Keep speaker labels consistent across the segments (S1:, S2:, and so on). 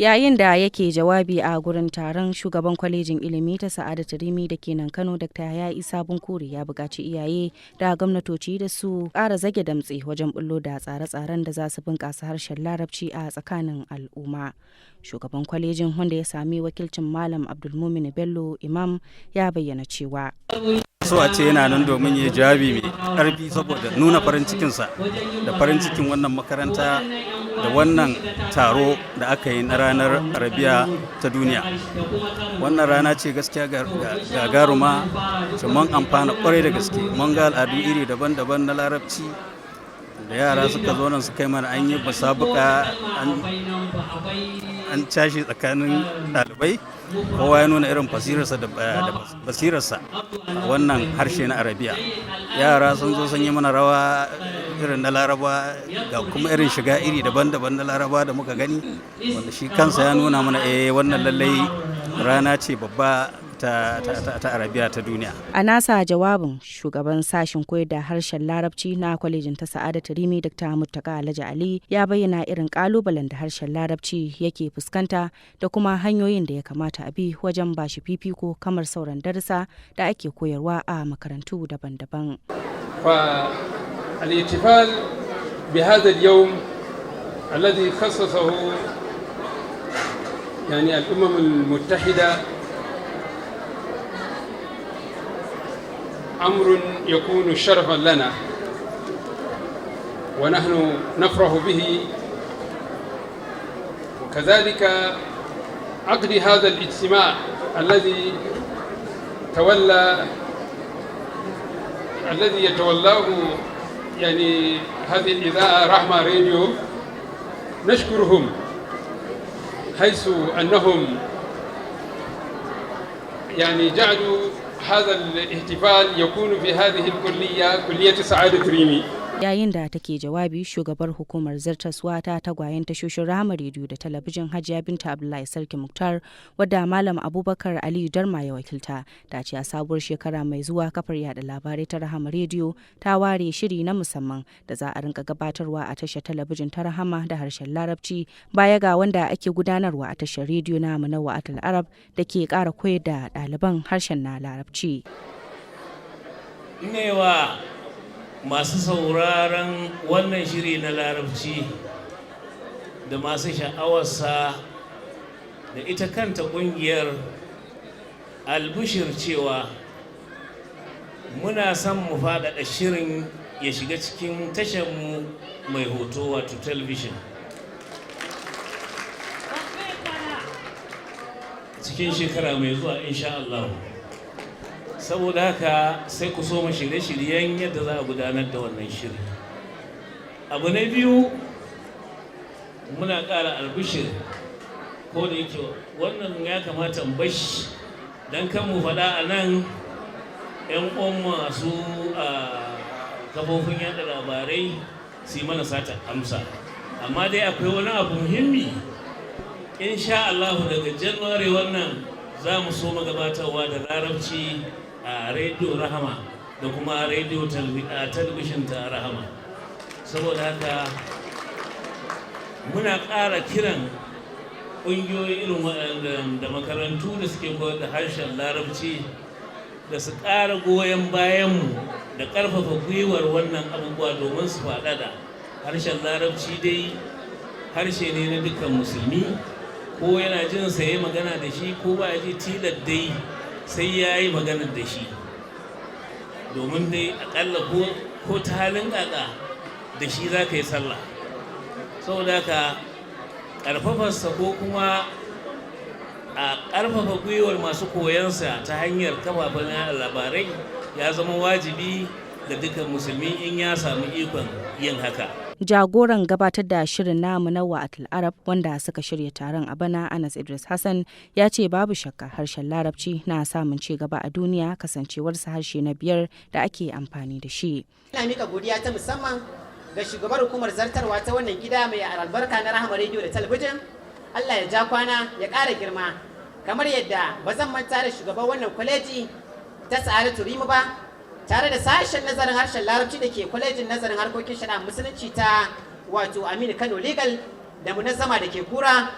S1: Yayin da yake jawabi a gurin taron, shugaban kwalejin ilimi ta Sa'adatu Rimi da ke nan Kano, Dr. Yahaya Isa Bunkure, ya buƙaci iyaye da gwamnatoci da su ƙara zage damtse wajen bullo da tsare-tsaren da za su bunƙasa harshen Larabci a tsakanin al'umma. Shugaban kwalejin, wanda ya sami wakilcin Malam Abdulmumin Bello Imam, ya bayyana cewa
S2: So a ce yana nan domin ya jawabi mai ƙarfi saboda nuna farin cikinsa da farin cikin wannan makaranta da wannan taro da aka yi na Ranar Arabiya ta Duniya. Wannan rana ce gaskiya gagaruma ce. Mun amfana kwarai da gaske. Mun ga al'adu iri daban-daban na Larabci da yara suka zo nan suka yi mana. An yi musabuka, an cashe tsakanin ɗalibai, kowa ya nuna irin basirarsa da basirarsa a wannan harshe na Arabiya. Yara sun zo sun yi mana rawa irin na Laraba, ga kuma irin shiga iri daban-daban na Laraba da muka gani, wanda shi kansa ya nuna mana wannan lallai rana ce babba ta Arabiya ta Duniya.
S1: A nasa jawabin, shugaban sashen koyar da harshen Larabci na kwalejin ta Sa'adatu Rimi, Dr. Muttaka Alhaji Ali, ya bayyana irin kalubalen da harshen Larabci yake fuskanta da kuma hanyoyin da ya kamata a bi wajen bashi fifiko kamar sauran darussa da ake koyarwa a makarantu daban-daban.
S3: فالاحتفال بهذا اليوم الذي خصصه يعني الأمم المتحدة أمر يكون شرفا لنا ونحن نفرح به، وكذلك عقد هذا الاجتماع الذي يتولاه يعني هذه الإذاعة رحمة راديو، نشكرهم حيث أنهم يعني جعلوا هذا الاحتفال يكون في هذه الكلية، كلية سعادة ريمي.
S1: Yayin da take jawabi, shugabar hukumar zartaswa ta tagwayen tashoshin Rahama Rediyo da Talabijin, Hajiya Binta Abdullahi Sarki Muktar, wadda Malam Abubakar Aliyu Darma ya wakilta, ta ce a sabuwar shekara mai zuwa kafar yada labarai ta Rahama Rediyo ta ware shiri na musamman da za a rinka gabatarwa a tashar talabijin ta Rahama da harshen Larabci, baya ga wanda ake gudanarwa a tashar rediyo na Munawwa Arab da ke kara koyar da ɗaliban harshen na Larabci.
S4: Newa masu sauraron wannan shiri na Larabci da masu sha'awarsa da ita kanta ƙungiyar albushir cewa muna son mu faɗaɗa shirin ya shiga cikin tasharmu mai hoto, wato talabijin, cikin shekara mai zuwa, insha Allah. Saboda haka sai ku soma shirye-shiryen yadda za a gudanar da wannan shiri. Abu na biyu, muna ƙara albishir, ko da yake wannan ya kamata in bashi don kan mu faɗa a nan, 'yan uwan masu a kafofin yada labarai su yi mana sata amsa. Amma dai akwai wani abu muhimmi: insha Allah daga January wannan za mu so gabatarwa da Larabci a Rediyo Rahama da kuma rediyo talabishin ta Rahama. Saboda haka muna ƙara kiran ƙungiyoyi irin waɗanda da makarantu da suke koyar da harshen Larabci da su ƙara goyon bayanmu da ƙarfafa gwiwar wannan abubuwa domin su faɗaɗa. Harshen Larabci dai harshe ne na dukkan musulmi, ko yana jin sa ya magana da shi, ko ba ji, tilar dai sai ya yi magana da shi, domin dai akalla ko ta halin ƙaƙa da shi za ka yi sallah. Saboda haka ƙarfafarsa ko kuma a ƙarfafa gwiwar masu koyansa ta hanyar kafafen yaɗa labarai ya zama wajibi ga dukkan musulmi in ya sami ikon yin haka.
S1: Jagoran gabatar da shirin na Munawwa Arab, wanda suka shirya taron a bana, Anas Idris Hassan, ya ce babu shakka harshen Larabci na samun ci gaba a duniya, kasancewarsa harshe na biyar da ake amfani da shi.
S5: Ina mika godiya ta musamman ga shugabar hukumar zartarwa ta wannan gida mai albarka na Rahama Rediyo da Talabijin. Allah ya ja kwana ya ƙara girma. Kamar yadda ba zan manta da shugaban wannan kwaleji ta Sa'adatu Rimi ba, tare da sashen nazarin harshen Larabci da ke Kwalejin Nazarin Harkokin Shari'a Musulunci ta wato Aminu Kano Legal da Munazzama da ke Kura.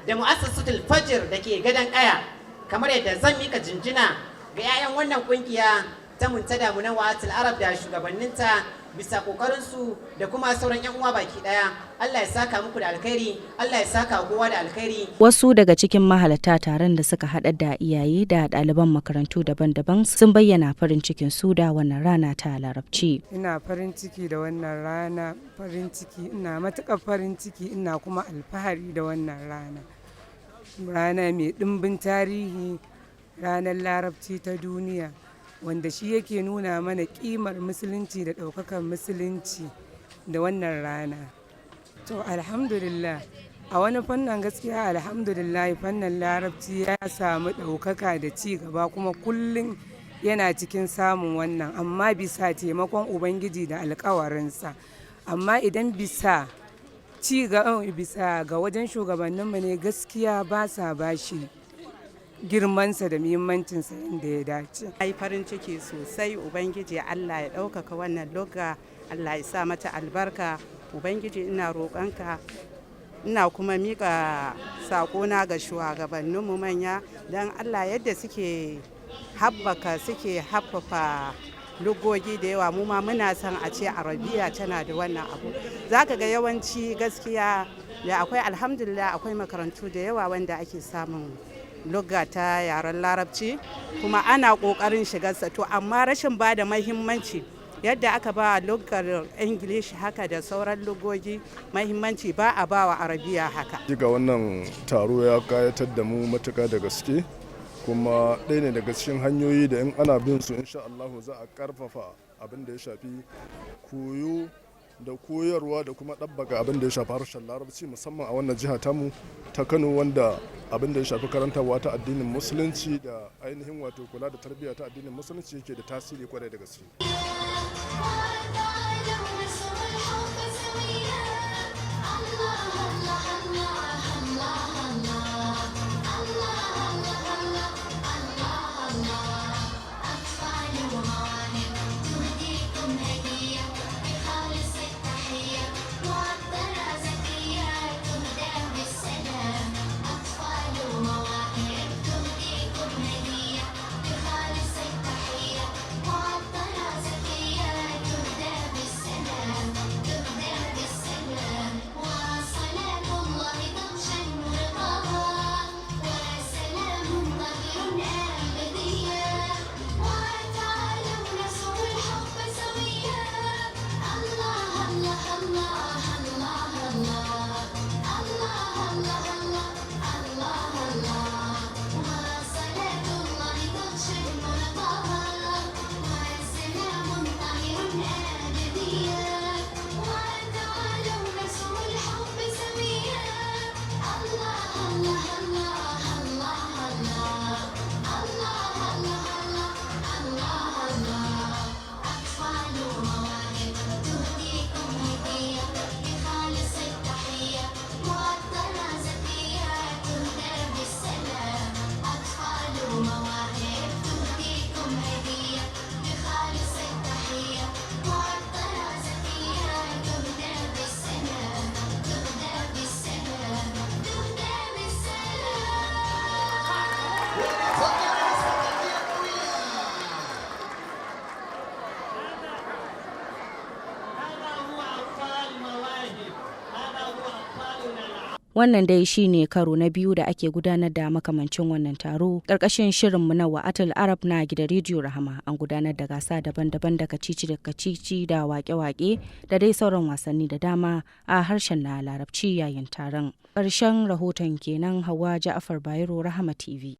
S5: Da Mu'assasatul Fajr da ke Gadon Kaya, kamar yadda zan mika jinjina ga 'ya'yan wannan kungiya ta Muntada Munawwa'atul Arab da shugabanninta bisa kokarinsu da kuma sauran 'yan uwa baki daya. Allah ya saka muku da alkhairi, Allah ya saka kowa da alkhairi.
S1: Wasu daga cikin mahalarta taron da suka haɗa da iyaye da ɗaliban makarantu daban-daban sun bayyana farin cikin su da wannan rana ta Larabci.
S6: Ina farin ciki da wannan rana, farin ciki, ina matuƙar farin ciki, ina kuma alfahari da wannan rana. Rana mai ɗimbin tarihi, ranar Larabci ta duniya, wanda shi yake nuna mana ƙimar Musulunci da ɗaukakar Musulunci da wannan rana. To, alhamdulillah, a wani fannin gaskiya alhamdulillah, fannin Larabci ya samu ɗaukaka da ci gaba, kuma kullum yana cikin samun wannan, amma bisa taimakon Ubangiji da alkawarinsa. Amma idan bisa ci bisa ga wajen shugabanninmu ne, gaskiya ba sa bashi girmansa da muhimmancinsa inda ya dace.
S7: Ai farin ciki sosai. Ubangiji Allah ya ɗaukaka wannan lugga, Allah ya sa mata albarka. Ubangiji ina roƙonka, ina kuma miƙa saƙona ga shugabanninmu manya, don Allah yadda suke haɓaka, suke haffafa lugogi da yawa, mu ma muna son a ce Arabiya tana da wannan abu. Za ka ga yawanci gaskiya da akwai, alhamdulillah, akwai makarantu da yawa wanda ake samun lugga ta yaren Larabci, kuma ana ƙoƙarin shigarsa. To, amma rashin ba da mahimmanci yadda aka ba luggar Ingilishi haka da sauran lugogi mahimmanci, ba a ba wa Arabiya haka.
S8: Ga wannan taro ya kayatar da mu matuka da gaske, kuma ɗaya ne daga cikin hanyoyi da in ana bin su, insha Allahu za a karfafa abin da ya shafi koyo da koyarwa da kuma ɗabbaka abin da ya shafi harshen Larabci, musamman a wannan jiha tamu ta Kano, wanda abin da ya shafi karantarwa ta addinin Musulunci da ainihin wato kula da tarbiyya ta addinin Musulunci yake da tasiri kwarai da gaske.
S1: Wannan dai shi ne karo na biyu da ake gudanar da makamancin wannan taro ƙarƙashin shirinmu na Wa'atul Arab na gidan Rediyo Rahama. An gudanar da gasa daban-daban da kacici da kacici da wake-wake da dai sauran wasanni da dama a harshen na Larabci yayin taron. Ƙarshen rahoton kenan. Hawa Ja'afar Bayero, Rahama TV.